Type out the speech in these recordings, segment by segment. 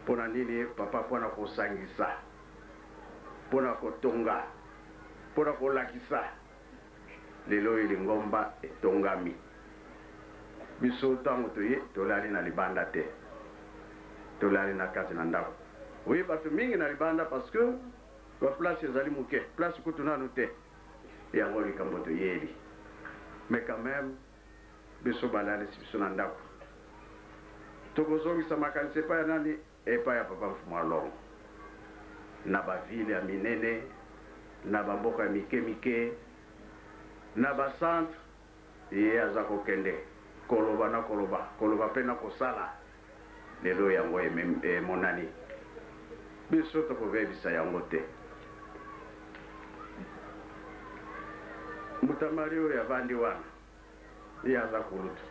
Mpo na nini papa? Mpo na kosangisa, mpo na kotonga, mpo na kolakisa. Lelo oyo lingomba etongami. Biso ntango toye tolali na libanda te, tolali na kati na ndako. Oui, bato mingi na libanda parce que ba place ezali moke, place kutu nanu te. Yango likambo toyeli. Mais quand même biso balalisi biso na ndako. Tokozongisa makanisi epai ya nani? Epai ya Papa Mfumu Alongo. Na ba ville ya minene, na ba mboka ya mike mike, na ba centre, ye aza kokende koloba na koloba, koloba pe na kosala. Lelo yango emonani. Biso tokobebisa yango te. Mbuta Marie oyo avandi wana, ye aza kulutu.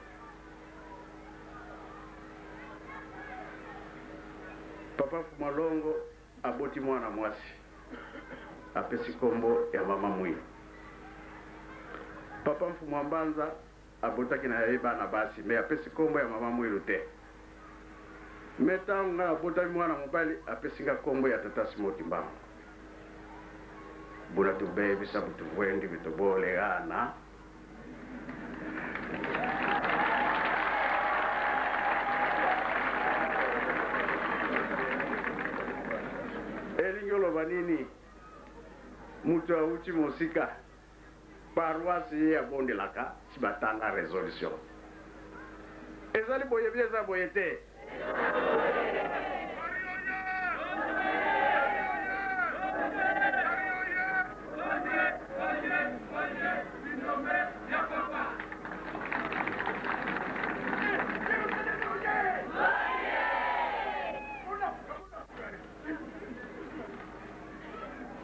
Papa Mfumu Alongo aboti mwana mwasi, apesi kombo ya Mama Mwilu. Papa Mfumu wa Mbanza abotaki na ye bana basi, mais apesi kombo ya Mama Mwilu te. Mais tango nga nabotami mwana mobali, apesi nga kombo ya Tata Simon Kimbangu. Buna tubebisa butuvwendi bitubolegana. Elingi oloba nini? Moto awuti mosika, paroisse ye abondelaka si batanga resolution. Ezali boye bien eza boye te?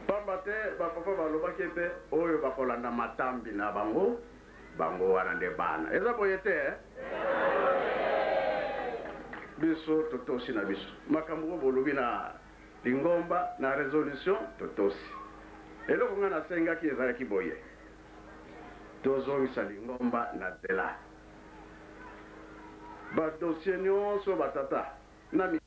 Pamba te bapapa balobaki ete oyo bakolanda matambi na bango, bango wana nde bana. Eza boye te eh? Biso totosi na biso makambo oyo bolobi na lingomba na resolution, totosi. Eloko ngai nasengaki ezalaki boye, tozongisa lingomba na nzela, ba dossier nyonso batata na.